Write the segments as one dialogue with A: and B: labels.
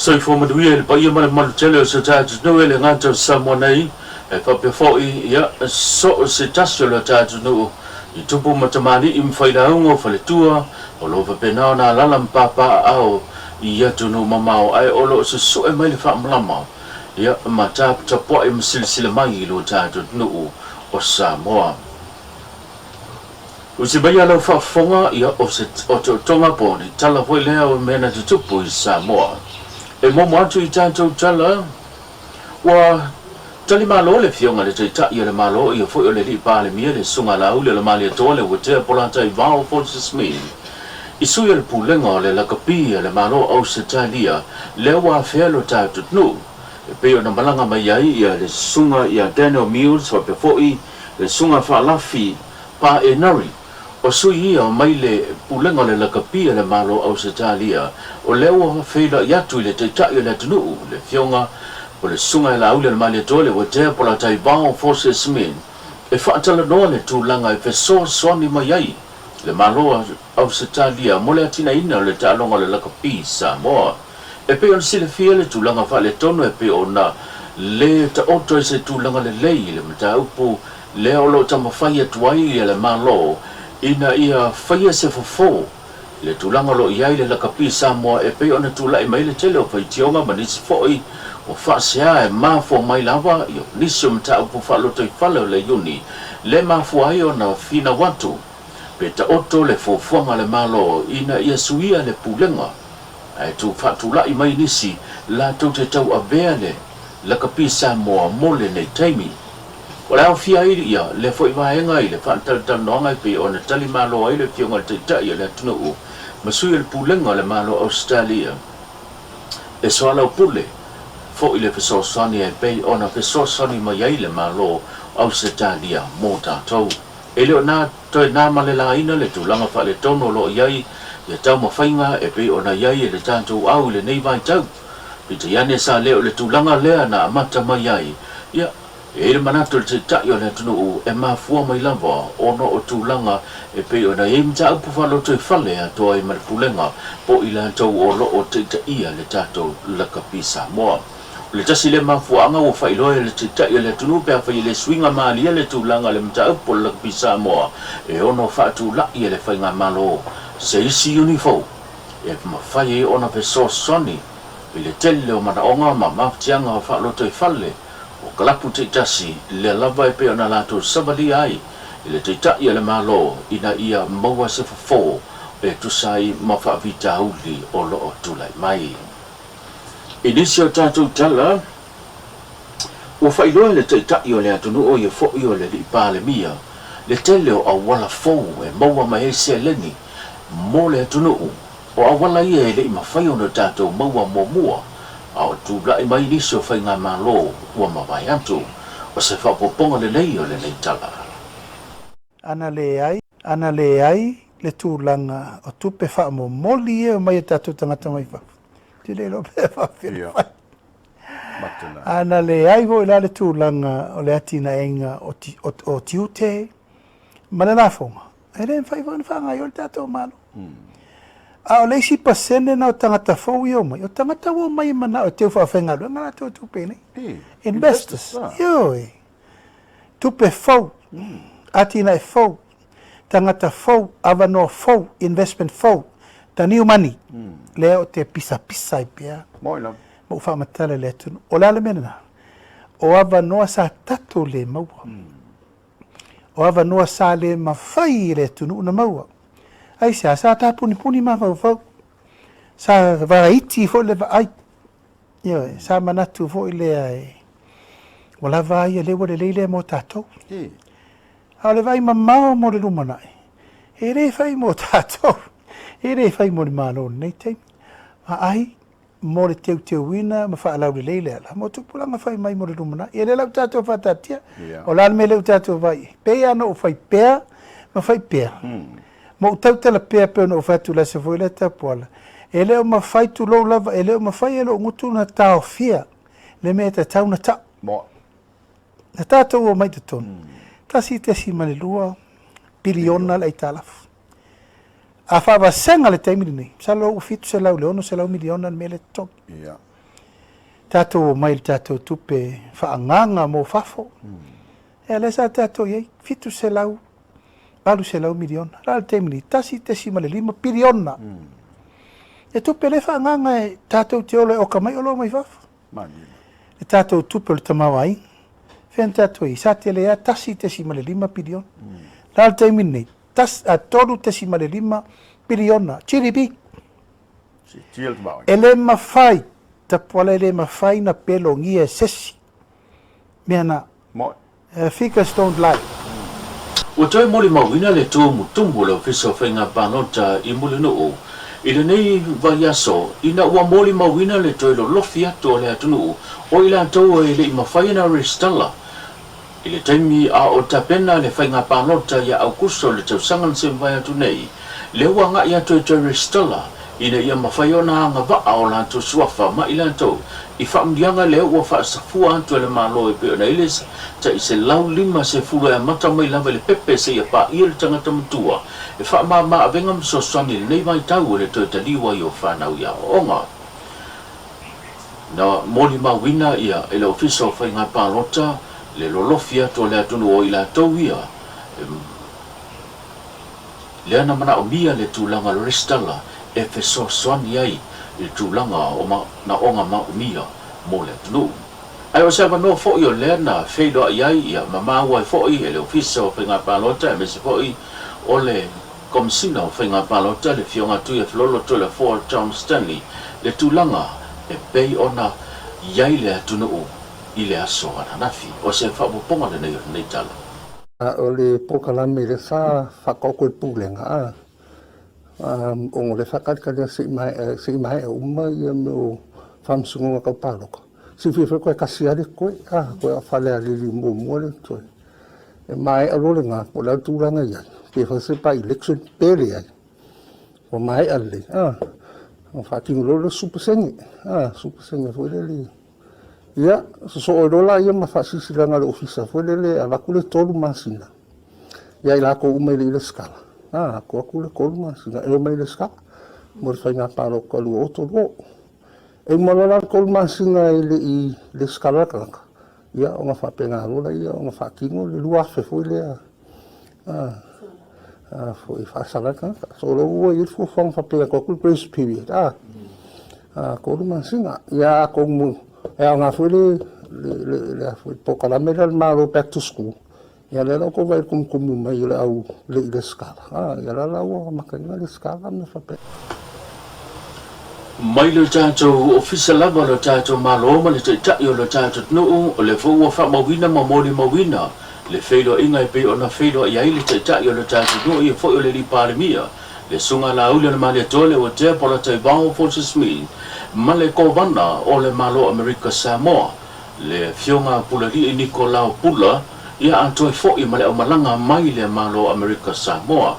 A: Soifua manuia i le paia ma le mamalu tele o si o tatou atunuu e le gata o Samoa nei, ae faapea foi ia so o se tasi o le tatou atunuu i tupu ma tamalii ma failauga o faletua o lo o faapena ona alaala ma papaaao i atunuu mamao ae o lo o susue mai le faamalama ia ma taputapuai ma silasila mai i lo tatou atunuu o Samoa. Usi mai a lau faafofoga, ia o se otootoga po o ni tala foi lea o mea na tutupu i Samoa. E momo atu i tatou tala, ua tali malo le Afioga i le Taitai o le Malo, ia foi o le Alii Palemia, le Susuga Laauli o le Malietoa, le Uatea Polataivao Fosi Smith, i sui o le Pulega o le Lakapi a le Malo o Ausetalia, lea ua afea lo tatou atunuu, e pei ona malaga mai ai ia le Susuga ia Daniel Mills faapea foi le Susuga Faalafi Pa Enari, o sui ia mai le Pulega o le Lakapi a le Malo o Ausetalia, o lea ua feiloai atu i le Taitai o le atunuu, le Afioga po le Susuga ia Laauli o le Malietoa le Uatea Polataivao Fosi Smith, e faatalanoa le tulaga e fesoasoani mai ai le Malo o Ausetalia mo le atinaeina o le taaloga o le lakapi i Samoa. E pei ona silafia le tulaga faaletonu e pei ona lē taoto i se tulaga lelei i le mataupu lea o lo o taumafai atu ai le Malo ina ia faia se fofo i le tulaga o lo o i ai le lakapi Samoa e pei ona tulai mai le tele o faitioga ma nisi foi o faasea e mafua mai lava i nisi o mataupu faalotoifale o le Iuni lea e mafua ai ona finau atu pe taoto le fuafuaga a le Malo ina ia suia le pulega ae tu faatulai mai nisi latou te tauavea le lakapi Samoa mo lenei taimi. O le aofia ai ia lea foi vaega i le faatalatalanoaga e pei ona tali malo ai le Afioga i le Taitai o le atunuu ma sui o le Pulega o le Malo o Ausetalia e soalaupule foi le fesoasoani e pei ona fesoasoani mai ai le Malo o Ausetalia mo tatou. E le o na toe na ma le laina le tulaga faaletonu o lo o i ai ia taumafaiga e pei ona i ai e le tatou au i lenei vaitau. Peitai ane sa le o le tulaga lea na amata mai ai, ia, e i ai le manatu o le Taitai o le atunuu e mafua mai lava ona o tulaga e pei ona i ai mataupu faalotoifale atoa ai ma le Pulega po o i latou o lo o taitaia le tatou lakapi Samoa. O le tasi lea mafuaaga ua faailoa e le Taitai o le atunuu pe afai e le suiga malie le tulaga o le mataupu o le lakapi Samoa e ono faatulai e le Faigamalo se isi iuni fou e mafai ai ona fesoasoani i le tele o manaoga ma mafatiaga faalotoifale o kalapu taitasi lea lava e pei ona latou savalia ai i le Taitai o le Malo ina ia maua se fofo e tusa ai ma faafitauli o lo o tulai mai. I nisi o tatou tala, ua faailoa e le Taitai o le atunuu ia foi o le Alii Palemia le tele o auala fou e maua mai ai seleni mo le atunuu. O auala ia e le i mafai ona tatou maua muamua, a o tulai mai nisi o faigamalo ua mavae atu. O se faaopoopoga lelei o lenei tala.
B: Ana leai, ana leai le tulaga o tupe faamomoli ia e omai e tatou tagata mai fafo, ou te le iloa pe faapefea ona fai. Ana leai foi la le tulaga o le atinaeina o tiute ma le lafoga, e le mafai foi ona faagaoioi le tatou Malo. A o le isi pasene na o tagata fou ia omai, o tagata ua omai e manao e teu faafaigaluega latou tupe i inei. Investors. Ioe. Tupe fou, atinae fou, tagata fou, avanoa fou, investment fou, the new money, lea ou te pisapisa ai pea ma ou faamatala i le atunuu. O le a le mea lena? O avanoa sa tatou le maua. O avanoa sa le mafai e le atunuu ona maua. Aisea? Sa tapunipuni mafaufau, sa vaiti foi le vaai. Ioe, sa manatu foi lea e ua lava a ia lea ua lelei lea mo tatou. A o le vaai mamao mo le lumanai, e le fai mo tatou, e le fai mo le Malo i lenei taimi. Vaai mo le teuteuina ma faalaulelei le ala mo tupulaga fai mai mo le lumanai. Ia lea la ua tatou faataatia, o le a le mea lea ua tatou vaai i ai? Pei lava ona ou fai pea ma fai pea, Ma ou tautala pea pei ona ou fai atu i le aso foi lea Tapuala, e le o mafai, tulou lava, e le o mafai e lou gutu ona taofia le mea e tatau ona tau. Na tatou omai i totonu, 1.2 piliona le aitalafu. A faavasega le taimi lenei, masalo ua 700 i le 600 miliona le mea lea e totogi. Tatou omai i le tatou tupe faaagaaga mo fafo. Ia lea sa tatou i ai, 700, 800 miliona. O le a le taimi nei? 1.5 piliona. E tupe lea faaagaaga e tatou te ola e oka mai oloa mai fafo. Le tatou tupe o le tamaoaiga. Fea na tatou i ai? Sa tele lava 1.5 piliona. O le a le taimi nei? 3.5 piliona GDP. E le mafai, Tapuala e le mafai na pelogia e sesi mea na. Figures don't lie.
A: Ua toe molimauina le tumutumu o le Ofisa o Faiga Palota i Mulinuu i lenei vaiaso ina ua molimauina le toe lolofi atu o le atunuu o i latou e le i mafai ona resitala i le taimi a o tapena le faiga palota ia Aukuso o le tausaga na se mavae atu nei, lea ua agai atu e toe resitala ina ia mafai ona agavaa o latou suafa ma i latou i faamanuiaga lea ua faasafua atu e le Malo e pei ona i le tai 150 e amata mai lava i le pepe seia paia le tagata matua e faamama avega ma fesoasoani i lenei vaitau o le toe taliu ai o fanau i aoaoga. Na molimauina ia e le Ofisa o Faiga Palota le lolofi atu o le atunuu o i latou ia lea na manaomia le tulaga o le resitala e fesoasoani ai i le tulaga o manaoga maomia mo le atunuu. Ae o se avanoa foi o lea na feiloai ai ia ma maua ai foi e le Ofisa o Faiga Palota aemaise foi o le Komesina o Faiga Palota le Afioga Tuiafelolo Toilafoa John Stanley le tulaga e pei ona i ai le atunuu i le aso ananafi. O se faaopoopoga lenei o lenei tala.
C: O le polokalame lea sa faataoto e le Pulega, a, ona o lea e faatalitali lava se i maea uma ia mea o faamasinoga tau palota. Silafia foi toe tasi lava le totoe, a, toe o Falealili muamua lea e totoe. E maea loa lena, po o le a le tulaga e i ai, pe fai se by-election pe leai, ua maea lelei, a, ona faatino loa lea o le 10%, a, 10% foi lele. Ia, sosoo ai loa laia ma faasilasilaga a le Ofisa foi lele e avatu le 3 masina ia i latou uma e le i resitala, a, tuu atu le 3 masina e omai e resitala mo le faiga palota 2032. E uma loa la le 3 masina e le i resitala le tagata, ia ona faapena loa lea ona faatino le 2,000 foi lea a foi faasala ai le tagata. So o lea ua i ai le fuafuaga faapea e tuu atu le grace period a 3 masina. Ia atonu e aoga foi le le a foi polokalame lea a le Malo back to school, ia lea la ua outou vaai i le tumutumu mai o le au le i resitala, ia lea la ua amataina resitala ma mea faapena.
A: Mai lo tatou Ofisa lava o lo tatou Malo ma le Taitai o lo tatou atunuu, o lea foi ua faamauina ma molimauina le feiloaiga e pei ona feiloai ai le Taitai o lo tatou atunuu ia foi o le Alii Palemia, le Susuga Laauli o le Malietoa Leuatea Polataivao Fosi Smith ma le Kovana o le Malo o Amerika Samoa, le Afioga Pulalii Nikolao Pula, ia atoa ai foi ma le aumalaga mai le Malo o Amerika Samoa.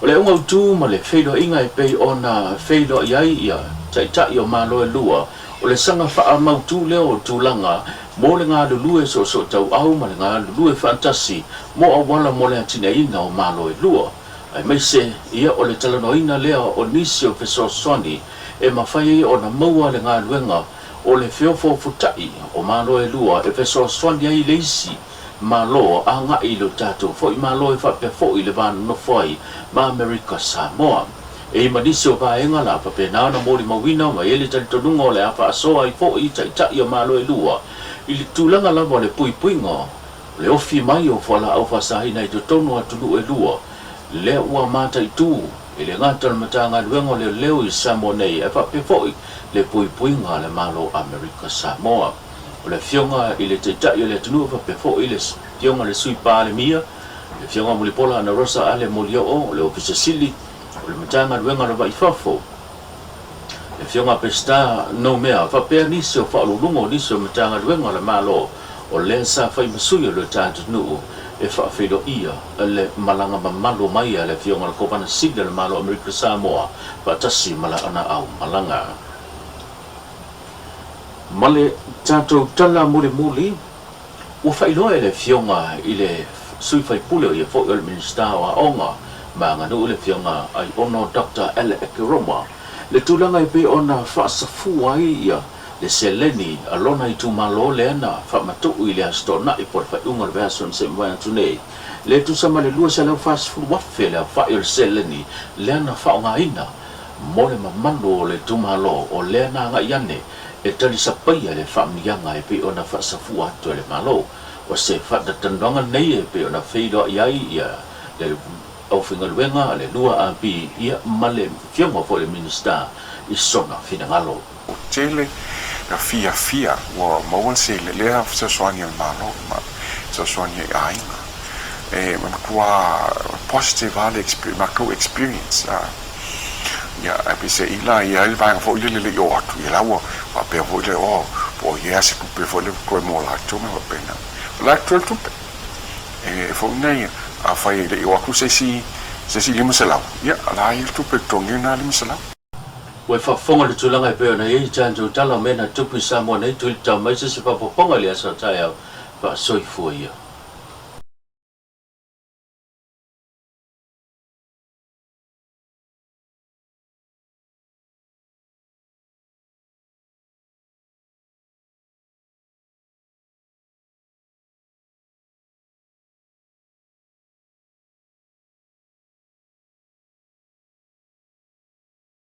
A: O le auga autu ma le feiloaiga e pei ona feiloai ai ia Taitai o Malo e lua, o le saga faamautu lea o tulaga mo le galulue soosootauau ma le galulue faatasi mo auala mo le atinaeina o Malo e lua, aemaise ia o le talanoaina lea o nisi o fesoasoani e mafai ai ona maua le galuega o le feofoofotai o Malo e lua e fesoasoani ai i le isi Malo agai i lo tatou foi Malo e faapea foi le va nonofo ai ma Amerika Samoa. E i ma nisi o vaega la faapena ona molimauina ma i ai le talitonuga o le a faasoa ai foi Taitai o Malo e lua i le tulaga lava o le puipuiga o le ofi mai o fualaau faasaina i totonu o atunuu e lua lea ua mataitu e le gata o le Matagaluega o Leoleo i Samoa nei ae faapea foi le puipuiga a le Malo Amerika Samoa. O le Afioga i le Taitai o le atunuu faapea foi le Afioga i le Sui Palemia, le Afioga Mulipola Anarosa Ale Molioo, le Ofisa Sili o le Matagaluega o le Vai i Fafo, le Afioga Peseta Noumea faapea nisi o faauluuluga o nisi o Matagaluega o le Malo o lea sa fai ma sui o le tatou atunuu e faafeiloaia le malaga mamalu mai a le Afioga i le Kovana Sili o le Malo o Amerika Samoa faatasi ma lana aumalaga. Ma le tatou tala mulimuli, ua faailoa e le Afioga i le Sui Faipule o ia foi o le Minisita o Aoga ma Aganuu le Afioga Aiono Doctor Alec Ekeroma le tulaga e pei ona faasafua ai ia le seleni a lona itumalo lea na faamatuu i le Aso Toonai po o le faaiuga o le vaiaso na se'i mavae atu nei, le tusa ma le $240,000 le aofai o le seleni lea na faaaogaina mo le mamalu o le itumalo o lea na agai ane e talisapaia le faamanuiaga e pei ona faasafua atu e le Malo. O se faatatalanoaga lenei e pei ona feiloai ai ia le aufaigaluega a le 2AP ia ma le Afioga foi i le Minisita i sona finagalo.
D: Tele na fiafia ua maua le seleni lea fesoasoani a le Malo ma fesoasoani ai aiga. E matua positive lava le matou experience. Ia, ae peiseai la e i ai le vaega foi lele e le i oo atu, ia la ua faapea foi lea, oh, po o i ai lava se tupe foi lea ua toe mo latou ma faapena. O la e totoe le tupe. E foi nei, afai e le i oo atu se isi, se isi 500, ia, o la e i ai le tupe e totogi ai lena 500.
A: Ua faafofoga le tulaga e pei ona i ai tatou tala o mea na tupu i Samoa nei, tulitao mai se isi faaopoopoga i le aso a taeao, faasoifua ia.